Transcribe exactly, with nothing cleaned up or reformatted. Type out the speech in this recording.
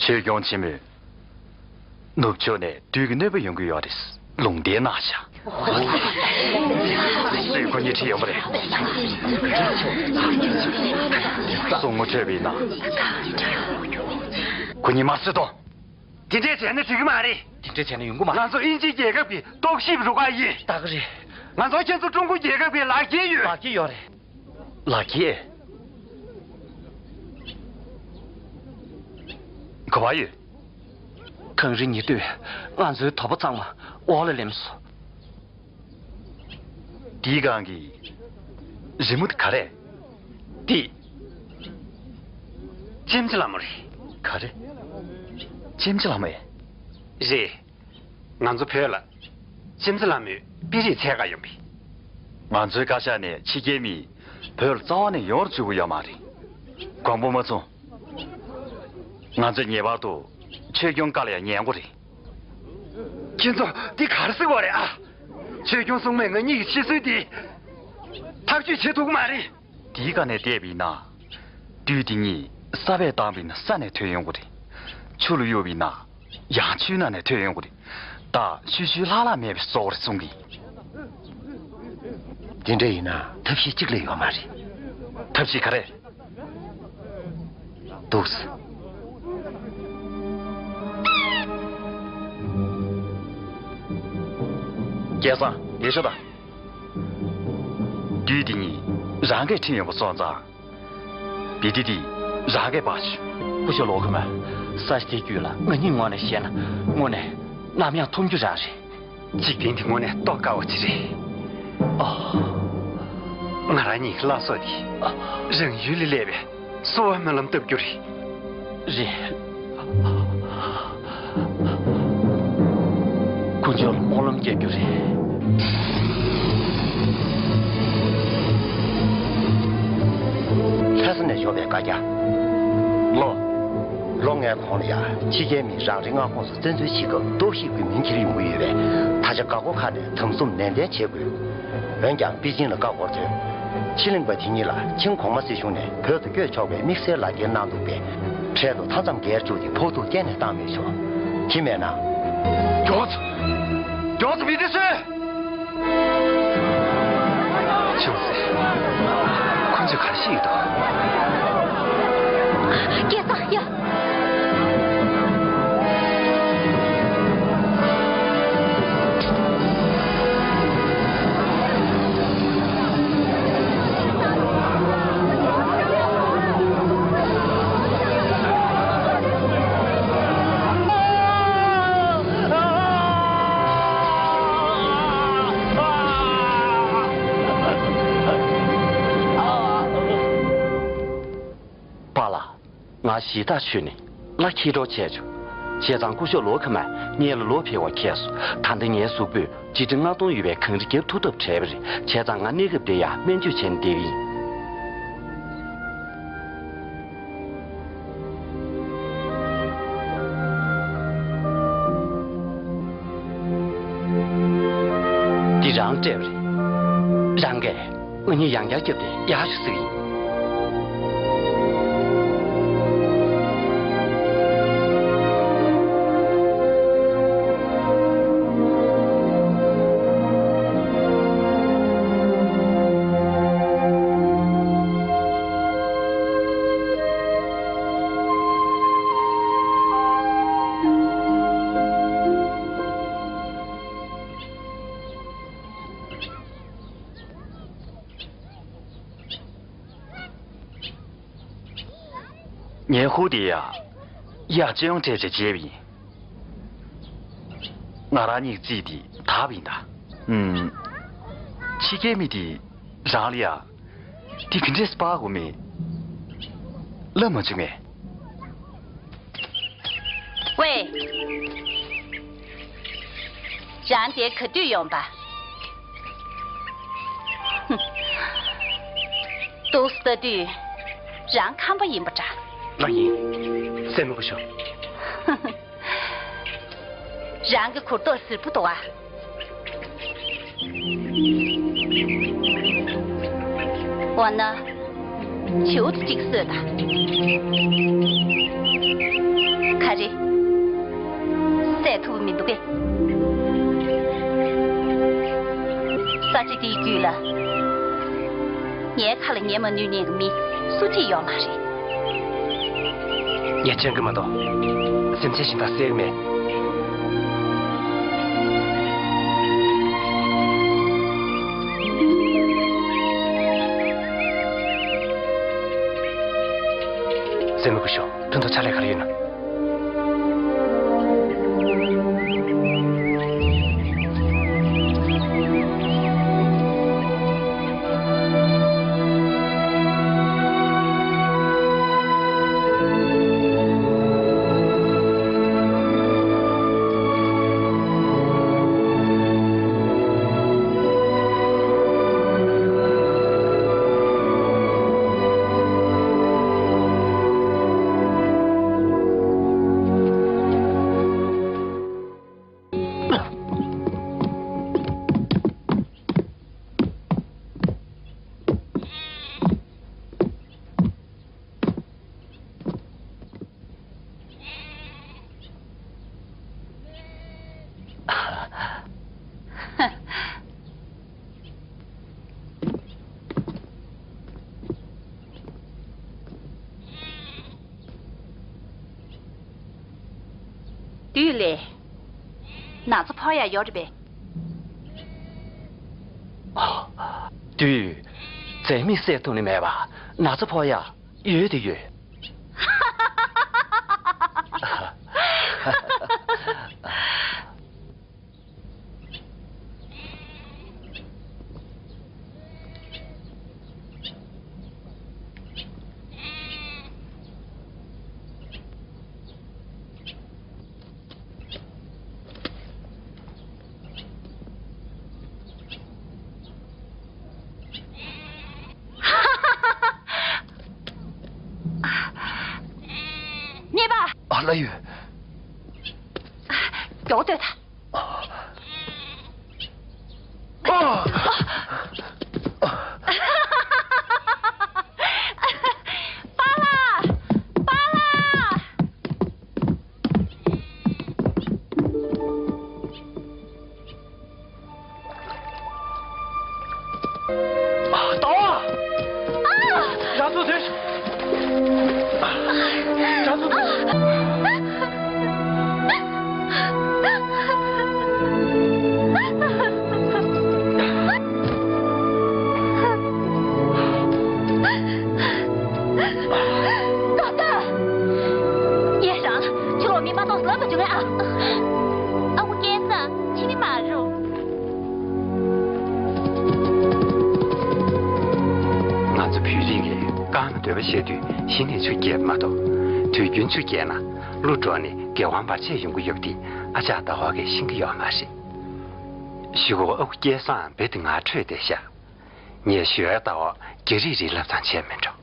ཆོས་སྐྱོང་ཆེན་མོས། ནུབ་ཕྱོགས་ནས་བདུད་ཀྱི་གནོད་པ་ཡོང་གི་ཡོད་རེད། ལུང་བསྟན་གནང་བཞག་སུས་ཁོ་གཉིས་ཁྲིད་ཡོང་པ་རེད། སྲུང་མོ་ཁྲིད་པ་ཡིན་ན། ཁོ་གཉིས་མར་བཟོས་ཐོངས། དེ་འདྲས་བྱས་ན་འགྲིག་གི་མ་རེད། དེ་འདྲས་བྱས་ན་ཡོང་གི་མ་རེད། ང་ཚོ་དབྱིན་ཇི་རྒྱལ་ཁབ་ཀྱི་རྟོག་ཞིབ་རུ་ཁག་ཡིན། ད་ག་རེད། ང་ཚོ་ཁྱེད་ཚོ་ཀྲུང་གོ་རྒྱལ་ཁབ་ཀྱི་ལག་འཁྱེར་ཡོད། ལག་འཁྱེར་ཡོད་རེད། ལག་འཁྱེར། ག་པར་ཡོད། གངས་རི་ཉི་སྟོད། ང་ཚོའི་དོ་པོ་ཚང་མ་འོག་ལ་ལེམས་སོང་། དེའི་སྒང་གི་རི་མོ་དེ་ག་རེ། དེ། ལྕེམ་ཆ་ལྷ་མོ་རེད། ག་རེ། ལྕེམ་ཆ་ལྷ་མོ་ཨེ། རེད། ང་ཚོ་བོད་ལ་ལྕེམ་ཆ་ལྷ་མོའི་དཔེ་རིས་འཚོལ་ག་ཡོང་པས། ང་ཚོའི་བཀའ་ཤག་ནས་ཕྱི་རྒྱལ་མི་བོད་ལ་རྩ་བ་ནས་ཡོང་བཅུག་གི་ཡོད་མ་རེད། མགོན་པོ་མ་ཚོ། ང་ཚོས་ངེས་པར་དུ་ཆོས་སྐྱོང་བཀའ་ལ་ཡང་ཉན་དགོས་རེད། ཁྱེད་ཚོ་འདི་ག་རེ་ཟེར་བ་རེད་ཨ། ཆོས་སྐྱོང་སྲུང་མས་ང་གཉིས་ཀྱི་ཤི་གསོན་འདི་ཐག་གཅོད་བྱེད་ཐུབ་ཀྱི་མ་རེད། དེའི་སྒང་ནས་བལྟས་པ་ཡིན་ན། བདུད་འདི་གཉིས་ས་བས་བཏང་བ་ཡིན་ན་ས་ནས་ཐོན་ཡོང་གི་རེད། ཆུ་ལ་གཡུགས་པ་ཡིན་ན་ཡང་ཆུའི་ནང་ནས་ཐོན་ཡོང་གི་རེད། ད་ཤུལ་ཤུལ་ལྷག་ལྷག་མེད་པའི་བཟོ་བོར་གསུང་གི། དེ་འདྲ་ཡིན་ན་ཐབས་ཤེས་གཅིག་ལས་ཡོད་མ་རེད། ཐབས་ཤེས་ག་རེ། འདུག་སེ། སྐལ་བཟང་། ཡར་ཤོག་དང་། བདུད་འདི་གཉིས་རང་གིས་ཁྲིད་ཡོང་པ་སོང་ཙང་། བི་ཏི་འདི་རང་གིས་འབག་ཆོག་སྐུ་ཞབས་ལོ་ཁ་མ། ས་གཞི་དེའི་རྒྱུད་ལ་ང་གཉིས་ངོས་ནས་བཤད་ན་དངོས་གནས་ནམ་ཡང་འཐོམ་རྒྱུ་རང་རེད། འཇིག་རྟེན་འདི་དངོས་གནས་རྟོགས་དཀའ་བ་ཅིག་རེད། ཨ། ང་རང་གཉིས་ཀྱི་བླ་སྲོག་འདི་རང་ཡུལ་ལས་སླེབས་པའི་གསོལ་བ་སྨོན་ལམ་བཏབ་རྒྱུ་རེད། རེད། དཀོན་མཆོག་ལ་སྨོན་ལམ་རྒྱག་རྒྱུ་རེད། ལྷ་ས་ནས་འབྱོར་བའི་བཀའ་རྒྱ། ལོ། ལོ་ལྔའི་གོང་ལ་ཡང་ཕྱི་རྒྱལ་མིས་རང་རེའི་མངའ་ཁོངས་སུ་བཙན་འཛུལ་བྱེད་སྐབས་རྟོག་ཞིབ་ཀྱི་མིང་འཁྱེར་ཡོང་གི་ཡོད་པས། ད་ཆ་འགག་སྒོ་ཁག་ནས་དམ་གསུམ་ནན་ཏན་བྱེད་དགོས། འོན་ཀྱང་པེ་ཅིང་ལ་བཀའ་བསྒོར་དོན། ཕྱི་གླིང་པ་དེ་གཉིས་ལ་ཆིང་གོང་མ་སྲིད་གཞུང་ནས་བོད་དུ་བསྐྱོད་ཆོག་པའི་དམིགས་བསལ་ལག་འཁྱེར་གནང་འདུག་པས། འཕྲལ་དུ་མཐའ་མཚམས་བརྒལ་བཅུག་སྟེ་ཕོག་ཐུག་གཏན་ནས་བཏང་མི་ཆོག་དེ་མེད་ན། མགྱོགས་ཙམ། མགྱོགས་ཙམ་བི་ཏི་སོན། ཆུང་ཟེར། ཁོ་ཚོས་ག་རེ་བཤད་ཀྱི་འདུག་སྐལ་བཟང་། ཡ། པཱ་ལགས། ང་གཞི་བདག་ཁྱོད་ནི་བླ་འཁྱེར་གྲོགས་བྱས་ཆོག་བྱས་ཙང་སྐུ་ཞབས་ལོ་ཁ་མ་ངེད་ལ་ལོ་ཕེབས་པར་ཁེལ་སོང་། ད་ལྟ་ངའི་གཟུགས་པོས་ལྗིད་ཁྲི་ལྔ་སྟོང་ཡོད་པའི་གངས་རི་བརྒྱབ་ཐུབ་ཐབས་བྲལ་བ་རེད། བྱས་ཙང་ང་གནས་སྐབས་འདིར་ཡང་སྨན་བཅོས་བྱས་ནས་བསྡད་ཀྱི་ཡིན། འདི་རང་སྤྲད་པ་རེད། རང་གིས་ང་གཉིས་ཡང་བསྐྱར་བརྒྱབ་སྟེ་ཡག་ཤོས་ཟིག་ཡིན། ངའི་ཧུ་དེ་ཡ། ཡ་ཅི་ཡོང་སྤྲད་བྱས་བྱས་པ་ཡིན། ང་རང་གཉིས་རྩིས་དེ་དག་པ་ཡིན་ད། ཨུམ། ཕྱི་རྒྱལ་མི་དེ་རང་ལ་ཡ། དེ་ག་འདྲས་སྤར་དགོས་མེད། ལབ་མ་བྱུང་ངས། ཝེ། རང་དེ་ག་དུས་ཡོང་པ། ཏོག་ཙམ་ལྟ་དུས་རང་ཁམས་པ་ཡིན་པ་འདྲ། རང་ཡིན། སེམས་མི་གོ་ཤོག་རང་གི་གུར་ཏོག་ཟིར་པོ་འདུག་ཨ། འོ་ན། བྱིའུ་གཅིག་གསོས་དང་། ག་ རེད། བསད་ཐུབ་མི་འདུག་གས། ས་ཆ་དེའི་རྒྱུད་ལ། ངའི་ཁ་ལ་ཉན་མ་ནུས་མཁན་གྱི་མི་སུ་གཅིག་ཡོད་མ་རེད། ངས་སྤྱང་ཀི་མ་གཏོགས་སེམས་ཅན་གཞན་དག་བསད་ཀྱི་མེད། སེམས་མི་དགོས་ཤོག་ཐུན་ཐོག་ཕྱག་ལས་ག་རེ་ཡོད་ན། བདུད་ལས། ན་ཚ་ཕོག་ཡ་ཡོད་རེད་པས། བདུད། རྫས་མེད་བསད་ཐུབ་ནི་མེད་པ། ན་ཚ་ཕོག་ཡ་ཡོད་དེ་ཡོད། གཉེར་པ། ཨ་ལ་ཡོད། མགྱོགས་སྡོད་ད། པཱ་ལགས། པཱ་ལགས། ལྟ་བ། རང་ཚོ་དེ། རང་ཚོ་དེ། ཏག་ཏག་ངས་རང་ཁྱོད་ལ་མི་མ་གཏོགས་ལབ་ཏུ་འཇུག་གི་ཨ། ཨ་ཁུ་སྐལ་བཟང་ཕྱི་མི་མ་རུ། ང་ཚོ་བོད་རིགས་ལས་རྐང་ལ་འདོད་པ་བཤད་དུས་གཞི་ནས་ཆུ་རྐྱལ་མ་གཏོགས། དུས་རྒྱུན་ཆུ་རྐྱལ་ན་གློ་བཀྲོལ་ནས་སྒེར་དབང་བར་ཆད་ཡོང་གི་ཡོད་པ་དེ་ཨ་ཅག་ཟླ་བ་གིས་ཤེས་ཀྱི་ཡོད་མ་རེད། གཞུག་གུ་ཨ་ཁུ་སྐལ་བཟང་རྦད་དེ་ངར་ཁྲོས་བསྡད་ཤག་ངས་ཞུ་ཡག་ལྟ་བ་རྒྱ་རིགས་རིགས་ལབ་ཙང་བྱས་མི་འགྲོ།